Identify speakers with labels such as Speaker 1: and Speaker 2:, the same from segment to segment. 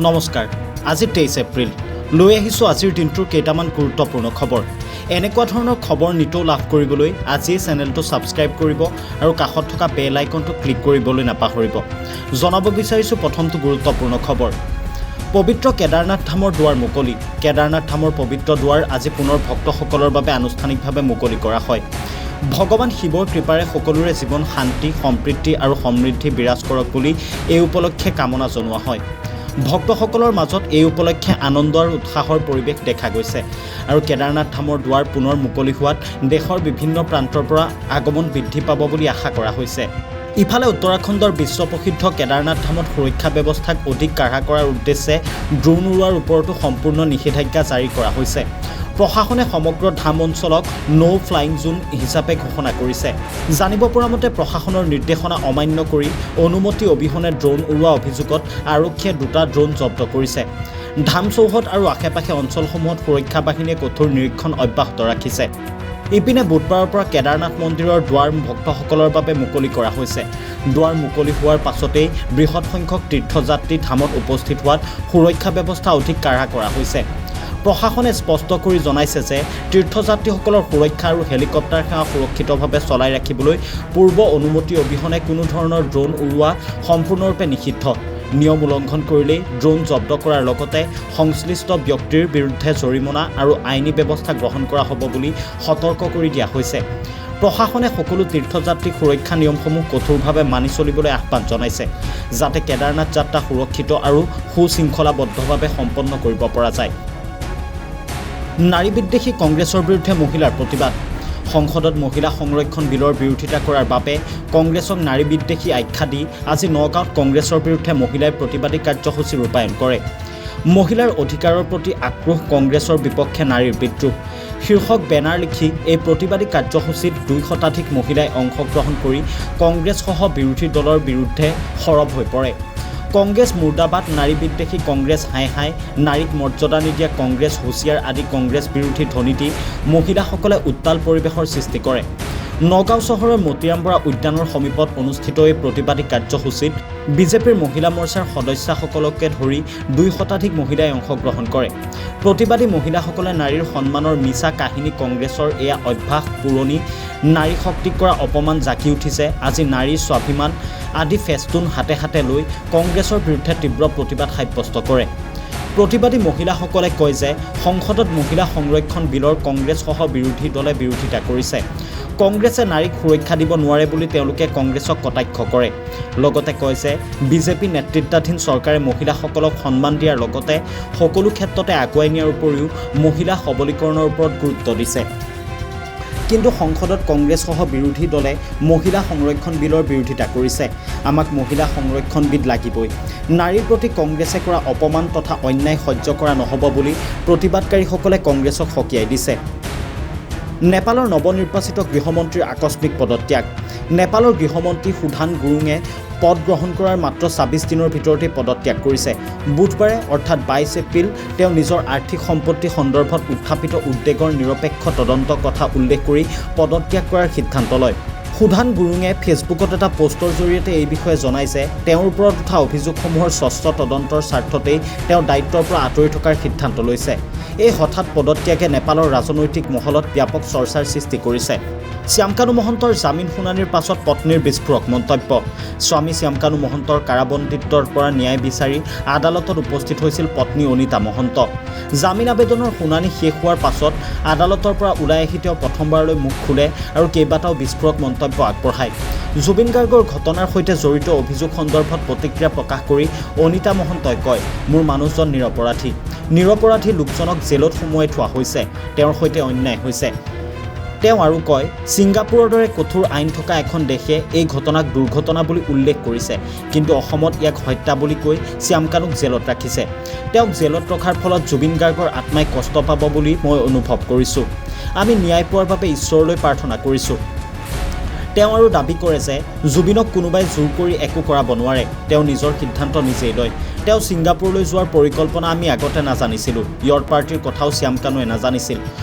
Speaker 1: নমস্কাৰ, আজি 23 এপ্ৰিল। লৈ আহিছোঁ আজিৰ দিনটোৰ কেইটামান গুৰুত্বপূৰ্ণ খবৰ। এনেকুৱা ধৰণৰ খবৰ নিতৌ লাভ কৰিবলৈ আজিয়েই চেনেলটো ছাবস্ক্ৰাইব কৰিব আৰু কাষত থকা বেল আইকনটো ক্লিক কৰিবলৈ নাপাহৰিব। জনাব বিচাৰিছোঁ প্ৰথমটো গুৰুত্বপূৰ্ণ খবৰ। পবিত্ৰ কেদাৰনাথ ধামৰ দুৱাৰ মুকলি। কেদাৰনাথ ধামৰ পবিত্ৰ দুৱাৰ আজি পুনৰ ভক্তসকলৰ বাবে আনুষ্ঠানিকভাৱে মুকলি কৰা হয়। ভগৱান শিৱৰ কৃপাৰে সকলোৰে জীৱন শান্তি, সম্প্ৰীতি আৰু সমৃদ্ধি বিৰাজ কৰক বুলি এই উপলক্ষে কামনা জনোৱা হয়। ভক্তসকলৰ মাজত এই উপলক্ষে আনন্দ আৰু উৎসাহৰ পৰিৱেশ দেখা গৈছে আৰু কেদাৰনাথ ধামৰ দুৱাৰ পুনৰ মুকলি হোৱাত দেশৰ বিভিন্ন প্ৰান্তৰ পৰা আগমন বৃদ্ধি পাব বুলি আশা কৰা হৈছে। ইফালে উত্তৰাখণ্ডৰ বিশ্বপ্ৰসিদ্ধ কেদাৰনাথ ধামত সুৰক্ষা ব্যৱস্থাক অধিক কাঢ়া কৰাৰ উদ্দেশ্যে ড্ৰোন উৰোৱাৰ ওপৰতো সম্পূৰ্ণ নিষেধাজ্ঞা জাৰি কৰা হৈছে। প্ৰশাসনে সমগ্ৰ ধাম অঞ্চলক ন' ফ্লাইং জোন হিচাপে ঘোষণা কৰিছে। জানিব পৰা মতে, প্ৰশাসনৰ নিৰ্দেশনা অমান্য কৰি অনুমতি অবিহনে ড্ৰোন উৰোৱা অভিযোগত আৰক্ষীয়ে দুটা ড্ৰোন জব্দ কৰিছে। ধাম চৌহদ আৰু আশে পাশে অঞ্চলসমূহত সুৰক্ষা বাহিনীয়ে কঠোৰ নিৰীক্ষণ অব্যাহত ৰাখিছে। ইপিনে বুধবাৰৰ পৰা কেদাৰনাথ মন্দিৰৰ দুৱাৰ ভক্তসকলৰ বাবে মুকলি কৰা হৈছে। দুৱাৰ মুকলি হোৱাৰ পাছতেই বৃহৎ সংখ্যক তীৰ্থযাত্ৰী ধামত উপস্থিত হোৱাত সুৰক্ষা ব্যৱস্থা অধিক কাঢ়া কৰা হৈছে। প্ৰশাসনে স্পষ্ট কৰি জনাইছে যে তীৰ্থযাত্ৰীসকলৰ সুৰক্ষা আৰু হেলিকপ্টাৰ সেৱা সুৰক্ষিতভাৱে চলাই ৰাখিবলৈ পূৰ্ব অনুমতি অবিহনে কোনো ধৰণৰ ড্ৰোন উৰোৱা সম্পূৰ্ণৰূপে নিষিদ্ধ। নিয়ম উলংঘন কৰিলেই ড্ৰোন জব্দ কৰাৰ লগতে সংশ্লিষ্ট ব্যক্তিৰ বিৰুদ্ধে জৰিমনা আৰু আইনী ব্যৱস্থা গ্ৰহণ কৰা হ'ব বুলি সতৰ্ক কৰি দিয়া হৈছে। প্ৰশাসনে সকলো তীৰ্থযাত্ৰীক সুৰক্ষা নিয়মসমূহ কঠোৰভাৱে মানি চলিবলৈ আহ্বান জনাইছে, যাতে কেদাৰনাথ যাত্ৰা সুৰক্ষিত আৰু সুশৃংখলাবদ্ধভাৱে সম্পন্ন কৰিব পৰা যায়। নাৰী বিদ্বেষী কংগ্ৰেছৰ বিৰুদ্ধে মহিলাৰ প্ৰতিবাদ। সংসদত মহিলা সংৰক্ষণ বিলৰ বিৰোধিতা কৰাৰ বাবে কংগ্ৰেছক নাৰী বিদ্বেষী আখ্যা দি আজি নগাঁৱত কংগ্ৰেছৰ বিৰুদ্ধে মহিলাই প্ৰতিবাদী কাৰ্যসূচী ৰূপায়ণ কৰে। "মহিলাৰ অধিকাৰৰ প্ৰতি আক্ৰোশ কংগ্ৰেছৰ বিপক্ষে নাৰীৰ বিদ্ৰোহ" শীৰ্ষক বেনাৰ লিখি এই প্ৰতিবাদী কাৰ্যসূচীত 2 শতাধিক মহিলাই অংশগ্ৰহণ কৰি কংগ্ৰেছসহ বিৰোধী দলৰ বিৰুদ্ধে সৰব হৈ পৰে। "কংগ্ৰেছ মুৰ্দাবাদ", "নাৰী বিদ্বেষী কংগ্ৰেছ হায় হায়", "নাৰীক মৰ্যাদা নিদিয়া কংগ্ৰেছ হুঁচিয়াৰ" আদি কংগ্ৰেছ বিৰোধী ধ্বনি দি মহিলাসকলে উত্তাল পৰিৱেশৰ সৃষ্টি কৰে। নগাঁও চহৰৰ মতিৰাম বৰা উদ্যানৰ সমীপত অনুষ্ঠিত এই প্ৰতিবাদী কাৰ্যসূচীত বিজেপিৰ মহিলা মৰ্চাৰ সদস্যাসকলকে ধৰি 2 শতাধিক মহিলাই অংশগ্ৰহণ কৰে। প্ৰতিবাদী মহিলাসকলে "নাৰীৰ সন্মানৰ মিছা কাহিনী কংগ্ৰেছৰ এয়া অভ্যাস পুৰণি", "নাৰী শক্তিক কৰা অপমান জাগি উঠিছে আজি নাৰীৰ স্বাভিমান" আদি ফেষ্টুন হাতে হাতে লৈ কংগ্ৰেছৰ বিৰুদ্ধে তীব্ৰ প্ৰতিবাদ সাব্যস্ত কৰে। প্ৰতিবাদী মহিলাসকলে কয় যে সংসদত মহিলা সংৰক্ষণ বিলৰ কংগ্ৰেছসহ বিৰোধী দলে বিৰোধিতা কৰিছে। কংগ্ৰেছে নাৰীক সুৰক্ষা দিব নোৱাৰে বুলি তেওঁলোকে কংগ্ৰেছক কটাক্ষ কৰে। লগতে কয় যে বিজেপি নেতৃত্বাধীন চৰকাৰে মহিলাসকলক সন্মান দিয়াৰ লগতে সকলো ক্ষেত্ৰতে আগুৱাই নিয়াৰ উপৰিও মহিলা সবলীকৰণৰ ওপৰত গুৰুত্ব দিছে। কিন্তু সংসদত কংগ্ৰেছসহ বিৰোধী দলে মহিলা সংৰক্ষণ বিলৰ বিৰোধিতা কৰিছে। আমাক মহিলা সংৰক্ষণ বিল লাগিবই। নাৰীৰ প্ৰতি কংগ্ৰেছে কৰা অপমান তথা অন্যায় সহ্য কৰা নহ'ব বুলি প্ৰতিবাদকাৰীসকলে কংগ্ৰেছক সকীয়াই দিছে। নেপালৰ নৱনিৰ্বাচিত গৃহমন্ত্ৰীৰ আকস্মিক পদত্যাগ। নেপালৰ গৃহমন্ত্ৰী সুধান গুৰুঙে পদ গ্ৰহণ কৰাৰ মাত্ৰ 26 দিনৰ ভিতৰতেই পদত্যাগ কৰিছে। বুধবাৰে অৰ্থাৎ 22 এপ্ৰিল তেওঁ নিজৰ আৰ্থিক সম্পত্তি সন্দৰ্ভত উত্থাপিত উদ্বেগৰ নিৰপেক্ষ তদন্তৰ কথা উল্লেখ কৰি পদত্যাগ কৰাৰ সিদ্ধান্ত লয়। সুধান গুৰুঙে ফেচবুকত এটা পষ্টৰ জৰিয়তে এই বিষয়ে জনায় যে তেওঁৰ ওপৰত উঠা অভিযোগসমূহৰ স্বচ্ছ তদন্তৰ স্বাৰ্থতেই তেওঁ দায়িত্বৰ পৰা আঁতৰি থকাৰ সিদ্ধান্ত লৈছে। এই হঠাৎ পদত্যাগে নেপালৰ ৰাজনৈতিক মহলত ব্যাপক চৰ্চাৰ সৃষ্টি কৰিছে। শ্যামকানু মহন্তৰ জামিন শুনানিৰ পাছত পত্নীৰ বিস্ফোৰক মন্তব্য। স্বামী শ্যামকানু মহন্তৰ কাৰাবন্দীত্বৰ পৰা ন্যায় বিচাৰি আদালতত উপস্থিত হৈছিল পত্নী অনিতা মহন্ত। জামিন আবেদনৰ শুনানি শেষ হোৱাৰ পাছত আদালতৰ পৰা ওলাই আহি তেওঁ প্ৰথমবাৰলৈ মুখ খোলে আৰু কেইবাটাও বিস্ফোৰক মন্তব্য আগবঢ়ায়। জুবিন গাৰ্গৰ ঘটনাৰ সৈতে জড়িত অভিযোগ সন্দৰ্ভত প্ৰতিক্ৰিয়া প্ৰকাশ কৰি অনিতা মহন্তই কয়, "মোৰ মানুহজন নিৰপৰাধী। নিৰপৰাধী লোকজনক জেলত সুমুৱাই থোৱা হৈছে। তেওঁৰ সৈতে অন্যায় হৈছে।" তেওঁ আৰু কয়, "ছিংগাপুৰৰ দৰে কঠোৰ আইন থকা এখন দেশে এই ঘটনাক দুৰ্ঘটনা বুলি উল্লেখ কৰিছে, কিন্তু অসমত ইয়াক হত্যা বুলি কৈ শ্যামকানুক জেলত ৰাখিছে। তেওঁক জেলত ৰখাৰ ফলত জুবিন গাৰ্গৰ আত্মাই কষ্ট পাব বুলি মই অনুভৱ কৰিছোঁ। আমি ন্যায় পোৱাৰ বাবে ঈশ্বৰলৈ প্ৰাৰ্থনা কৰিছোঁ।" তেওঁ আৰু দাবী কৰে যে জুবিনক কোনোবাই জোৰ কৰি একো কৰাব নোৱাৰে। তেওঁ নিজৰ সিদ্ধান্ত নিজেই লয়। তেওঁ ছিংগাপুৰলৈ যোৱাৰ পৰিকল্পনা আমি আগতে নাজানিছিলোঁ। য়ট পাৰ্টিৰ কথাও শ্যামকানুৱে নাজানিছিল।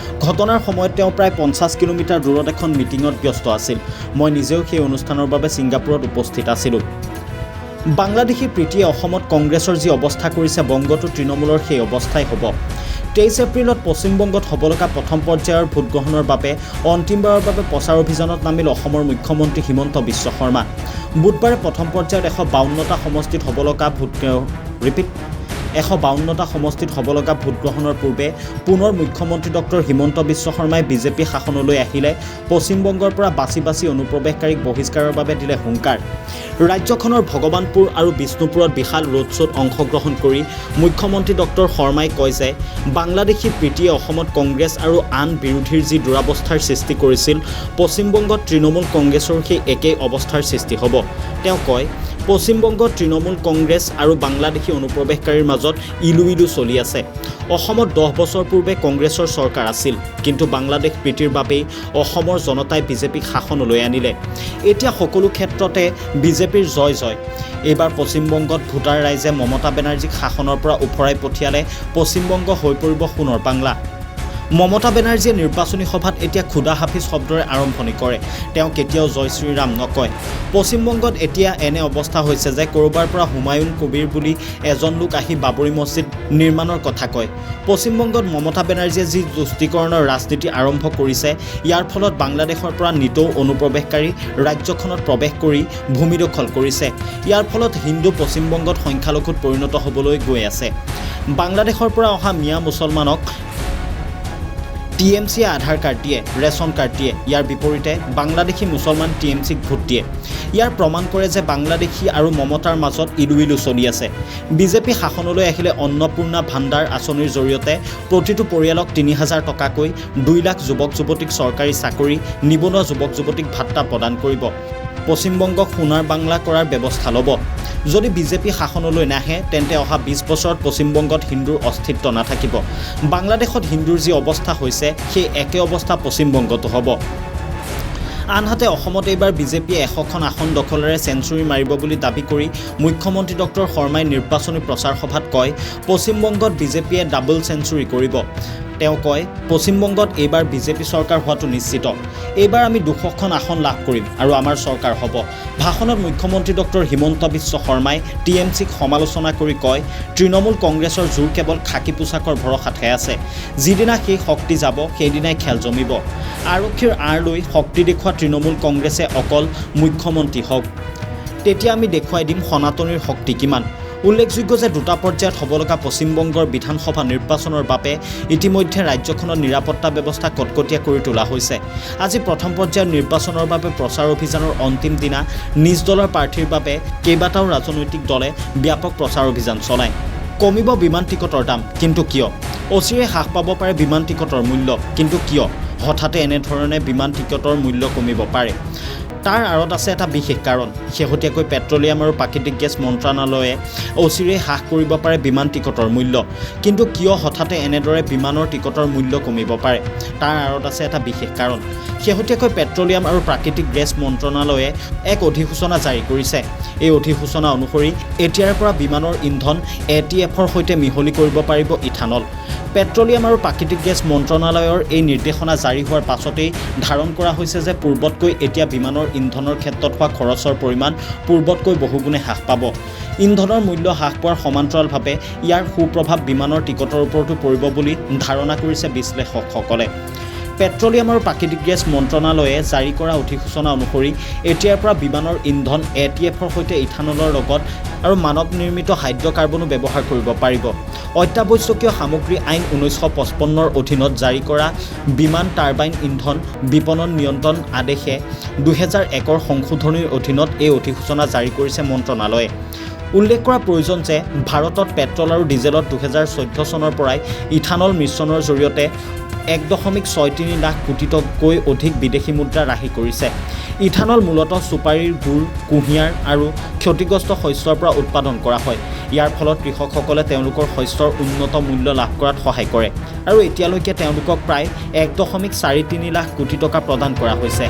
Speaker 1: ঘটনাৰ সময়ত তেওঁ প্ৰায় 50 কিলোমিটাৰ দূৰত এখন মিটিঙত ব্যস্ত আছিল। মই নিজেও সেই অনুষ্ঠানৰ বাবে ছিংগাপুৰত উপস্থিত আছিলোঁ। বাংলাদেশী প্ৰীতিয়ে অসমত কংগ্ৰেছৰ যি অৱস্থা কৰিছে, বংগতো তৃণমূলৰ সেই অৱস্থাই হ'ব। 23 এপ্ৰিলত পশ্চিমবংগত হ'ব লগা প্ৰথম পৰ্যায়ৰ ভোটগ্ৰহণৰ বাবে অন্তিমবাৰৰ বাবে প্ৰচাৰ অভিযানত নামিল অসমৰ মুখ্যমন্ত্ৰী হিমন্ত বিশ্ব শৰ্মা। বুধবাৰে প্ৰথম পৰ্যায়ত 152টা সমষ্টিত হ'ব লগা ভোট ৰিপিট 152টা সমষ্টিত হ'ব লগা ভোটগ্ৰহণৰ পূৰ্বে পুনৰ মুখ্যমন্ত্ৰী ডক্টৰ হিমন্ত বিশ্ব শৰ্মাই বিজেপি শাসনলৈ আহিলে পশ্চিমবংগৰ পৰা বাছি বাছি অনুপ্ৰৱেশকাৰীক বহিষ্কাৰৰ বাবে দিলে হুংকাৰ। ৰাজ্যখনৰ ভগৱানপুৰ আৰু বিষ্ণুপুৰত বিশাল ৰোড শ্ব'ত অংশগ্ৰহণ কৰি মুখ্যমন্ত্ৰী ডক্টৰ শৰ্মাই কয় যে বাংলাদেশী প্ৰীতিয়ে অসমত কংগ্ৰেছ আৰু আন বিৰোধীৰ যি দুৰাৱস্থাৰ সৃষ্টি কৰিছিল, পশ্চিমবংগত তৃণমূল কংগ্ৰেছৰ সেই একেই অৱস্থাৰ সৃষ্টি হ'ব। তেওঁ কয়, পশ্চিমবংগত তৃণমূল কংগ্ৰেছ আৰু বাংলাদেশী অনুপ্ৰৱেশকাৰীৰ মাজত ইলু ইলু চলি আছে। অসমত 10 বছৰ পূৰ্বে কংগ্ৰেছৰ চৰকাৰ আছিল, কিন্তু বাংলাদেশ প্ৰীতিৰ বাবেই অসমৰ জনতাই বিজেপিক শাসনলৈ আনিলে। এতিয়া সকলো ক্ষেত্ৰতে বিজেপিৰ জয় জয়। এইবাৰ পশ্চিমবংগত ভোটাৰ ৰাইজে মমতা বেনাৰ্জীক শাসনৰ পৰা উফৰাই পঠিয়ালে পশ্চিমবংগ হৈ পৰিব সোণৰ বাংলা। মমতা বেনাৰ্জীয়ে নিৰ্বাচনী সভাত এতিয়া খুদা হাফিজ শব্দৰে আৰম্ভণি কৰে। তেওঁ কেতিয়াও জয় শ্ৰীৰাম নকয়। পশ্চিমবংগত এতিয়া এনে অৱস্থা হৈছে যে ক'ৰবাৰ পৰা হুমায়ুন কবিৰ বুলি এজন লোক আহি বাবৰি মছজিদ নিৰ্মাণৰ কথা কয়। পশ্চিমবংগত মমতা বেনাৰ্জীয়ে যি তুষ্টিকৰণৰ ৰাজনীতি আৰম্ভ কৰিছে, ইয়াৰ ফলত বাংলাদেশৰ পৰা নিতৌ অনুপ্ৰৱেশকাৰী ৰাজ্যখনত প্ৰৱেশ কৰি ভূমি দখল কৰিছে। ইয়াৰ ফলত হিন্দু পশ্চিমবংগত সংখ্যালঘুত পৰিণত হ'বলৈ গৈ আছে। বাংলাদেশৰ পৰা অহা মিয়া মুছলমানক টিএমচিয়ে আধাৰ কাৰ্ড দিয়ে, ৰেচন কাৰ্ড দিয়ে। ইয়াৰ বিপৰীতে বাংলাদেশী মুছলমান টিএমচিক ভোট দিয়ে। ইয়াৰ প্ৰমাণ কৰে যে বাংলাদেশী আৰু মমতাৰ মাজত ইলু ইলু চলি আছে। বিজেপি শাসনলৈ আহিলে অন্নপূৰ্ণা ভাণ্ডাৰ আঁচনিৰ জৰিয়তে প্ৰতিটো পৰিয়ালক 3000 টকাকৈ, 2 লাখ যুৱক যুৱতীক চৰকাৰী চাকৰি, নিবনুৱা যুৱক যুৱতীক ভাত্তা প্ৰদান কৰিব। পশ্চিমবংগক সোণাৰ বাংলা কৰাৰ ব্যৱস্থা ল'ব। যদি বিজেপি শাসনলৈ নাহে, তেন্তে অহা 20 বছৰত পশ্চিমবংগত হিন্দুৰ অস্তিত্ব নাথাকিব। বাংলাদেশত হিন্দুৰ যি অৱস্থা হৈছে, সেই একে অৱস্থা পশ্চিমবংগতো হ'ব। আনহাতে অসমত এইবাৰ বিজেপিয়ে 100খন আসন দখলেৰে চেঞ্চুৰী মাৰিব বুলি দাবী কৰি মুখ্যমন্ত্ৰী ডক্টৰ শৰ্মাই নিৰ্বাচনী প্ৰচাৰ সভাত কয়, পশ্চিমবংগত বিজেপিয়ে ডাবল চেঞ্চুৰী কৰিব। তেওঁ কয়, পশ্চিমবংগত এইবাৰ বিজেপি চৰকাৰ হোৱাটো নিশ্চিত। এইবাৰ আমি 200খন আসন লাভ কৰিম আৰু আমাৰ চৰকাৰ হ'ব। ভাষণত মুখ্যমন্ত্ৰী ডক্টৰ হিমন্ত বিশ্ব শৰ্মাই টিএমচিক সমালোচনা কৰি কয়, তৃণমূল কংগ্ৰেছৰ জোৰ কেৱল খাকী পোছাকৰ ভৰসাতহে আছে। যিদিনা সেই শক্তি যাব, সেইদিনাই খেল জমিব। আৰক্ষীৰ আঁৰ লৈ শক্তি দেখুওৱা তৃণমূল কংগ্ৰেছে অকল মুখ্যমন্ত্ৰী হওক, তেতিয়া আমি দেখুৱাই দিম সনাতনীৰ শক্তি কিমান। উল্লেখযোগ্য যে দুটা পৰ্যায়ত হ'ব লগা পশ্চিমবংগৰ বিধানসভা নিৰ্বাচনৰ বাবে ইতিমধ্যে ৰাজ্যখনত নিৰাপত্তা ব্যৱস্থা কটকটীয়া কৰি তোলা হৈছে। আজি প্ৰথম পৰ্যায়ৰ নিৰ্বাচনৰ বাবে প্ৰচাৰ অভিযানৰ অন্তিম দিনা নিজ দলৰ প্ৰাৰ্থীৰ বাবে কেইবাটাও ৰাজনৈতিক দলে ব্যাপক প্ৰচাৰ অভিযান চলায়। কমিব বিমান টিকটৰ দাম, কিন্তু কিয়? অচিৰে হ্ৰাস পাব পাৰে বিমান টিকটৰ মূল্য, কিন্তু কিয় হঠাতে এনেধৰণে বিমান টিকটৰ মূল্য কমিব পাৰে? তাৰ আঁৰত আছে এটা বিশেষ কাৰণ। শেহতীয়াকৈ পেট্ৰলিয়াম আৰু প্ৰাকৃতিক গেছ মন্ত্ৰণালয়ে অচিৰেই হ্ৰাস কৰিব পাৰে বিমান টিকটৰ মূল্য। কিন্তু কিয় হঠাতে এনেদৰে বিমানৰ টিকটৰ মূল্য কমিব পাৰে? তাৰ আঁৰত আছে এটা বিশেষ কাৰণ। শেহতীয়াকৈ পেট্ৰলিয়াম আৰু প্ৰাকৃতিক গেছ মন্ত্ৰণালয়ে এক অধিসূচনা জাৰি কৰিছে। এই অধিসূচনা অনুসৰি এতিয়াৰ পৰা বিমানৰ ইন্ধন ATFৰ সৈতে মিহলি কৰিব পাৰিব ইথানল। পেট্ৰলিয়াম আৰু প্ৰাকৃতিক গেছ মন্ত্ৰণালয়ৰ এই নিৰ্দেশনা জাৰি হোৱাৰ পাছতেই ধাৰণ কৰা হৈছে যে পূৰ্বতকৈ এতিয়া বিমানৰ ইন্ধনৰ ক্ষেত্ৰত হোৱা খৰচৰ পৰিমাণ পূৰ্বতকৈ বহুগুণে হ্ৰাস পাব। ইন্ধনৰ মূল্য হ্ৰাস পোৱাৰ সমান্তৰালভাৱে ইয়াৰ সুপ্ৰভাৱ বিমানৰ টিকটৰ ওপৰতো পৰিব বুলি ধাৰণা কৰিছে বিশ্লেষকসকলে। পেট্ৰলিয়াম আৰু প্ৰাকৃতিক গেছ মন্ত্ৰণালয়ে জাৰি কৰা অধিসূচনা অনুসৰি এতিয়াৰ পৰা বিমানৰ ইন্ধন ATFৰ সৈতে ইথানলৰ লগত আৰু মানৱ নিৰ্মিত হাইড্ৰকাৰ্বনো ব্যৱহাৰ কৰিব পাৰিব। অত্যাৱশ্যকীয় সামগ্ৰী আইন 1955ৰ অধীনত জাৰি কৰা বিমান টাৰ্বাইন ইন্ধন বিপণন নিয়ন্ত্ৰণ আদেশে 2001ৰ সংশোধনীৰ অধীনত এই অধিসূচনা জাৰি কৰিছে মন্ত্ৰণালয়ে। উল্লেখ কৰা প্ৰয়োজন যে ভাৰতত পেট্ৰল আৰু ডিজেলত 2014 চনৰ পৰাই ইথানল মিশ্ৰণৰ জৰিয়তে 1.63 লাখ কোটিতকৈ অধিক বিদেশী মুদ্ৰা ৰাহি কৰিছে। ইথানল মূলতঃ চুপাৰীৰ গুড়, কুঁহিয়াৰ আৰু ক্ষতিগ্ৰস্ত শস্যৰ পৰা উৎপাদন কৰা হয়। ইয়াৰ ফলত কৃষকসকলে তেওঁলোকৰ শস্যৰ উন্নত মূল্য লাভ কৰাত সহায় কৰে আৰু এতিয়ালৈকে তেওঁলোকক প্ৰায় 1.43 লাখ কোটি টকা প্ৰদান কৰা হৈছে।